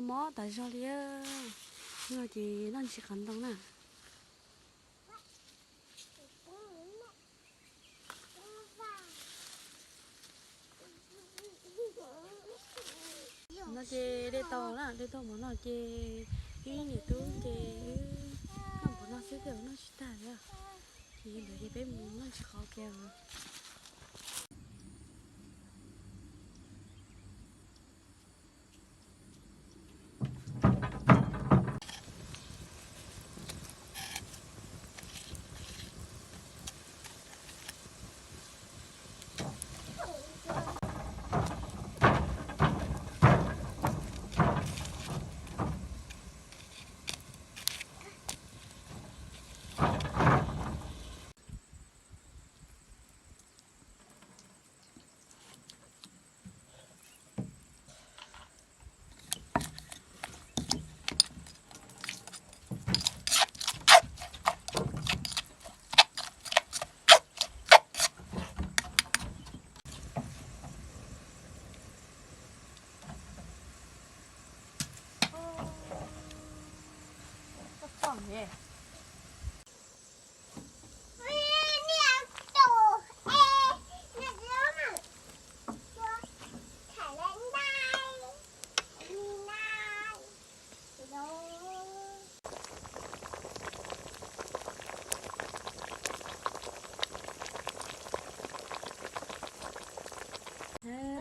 Mob tas zog li. No ces noj ntsis qos ntoo na. No ces de tau na, de tau mov no ces wb niam tub ces wb noj mov no xwb, tej zaum noj tsis tag li. Ces ntawd ces peb mus noj ntsis qos kiag os.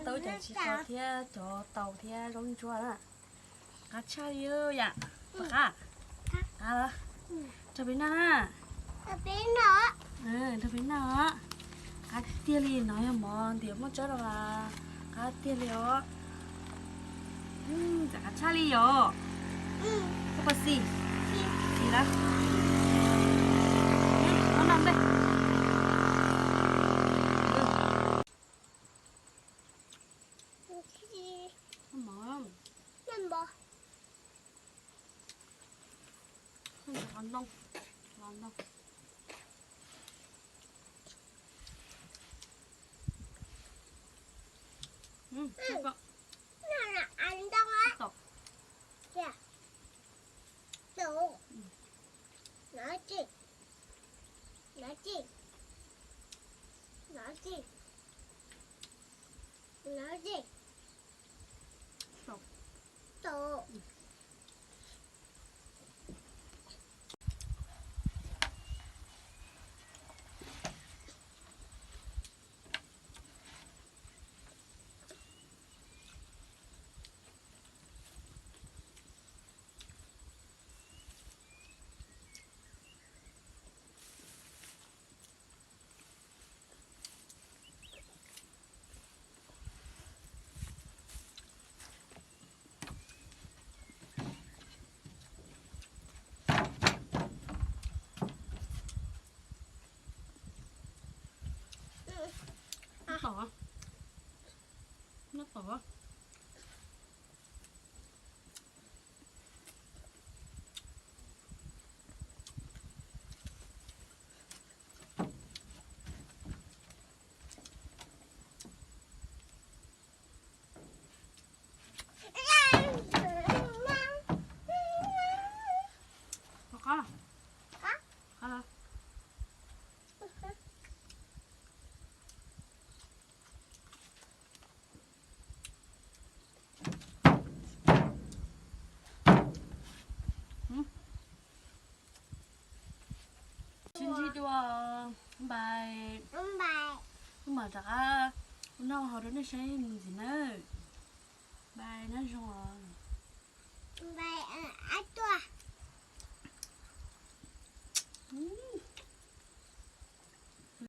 Tau cov ntsis qos thiab cov taus thiab zaub ntsuab na. Qab tshaj li yam. Qab, qab los? Rau peb noj na. Rau peb noj. Qab tiag li, no yog mov ntiav muaj tsawb los mas qab tiag li os. Txawm qab tshaj li yom. Koj puas xis? Xis lawm. Noj noj npe. Mov. Qos ntoo, qos ntoo. Noj tod, noj tod. Sib ntsib dua, npais, wb mam rov qab noj hauv rau nej saib mus ntxiv nawb. Npais nyob zoo os.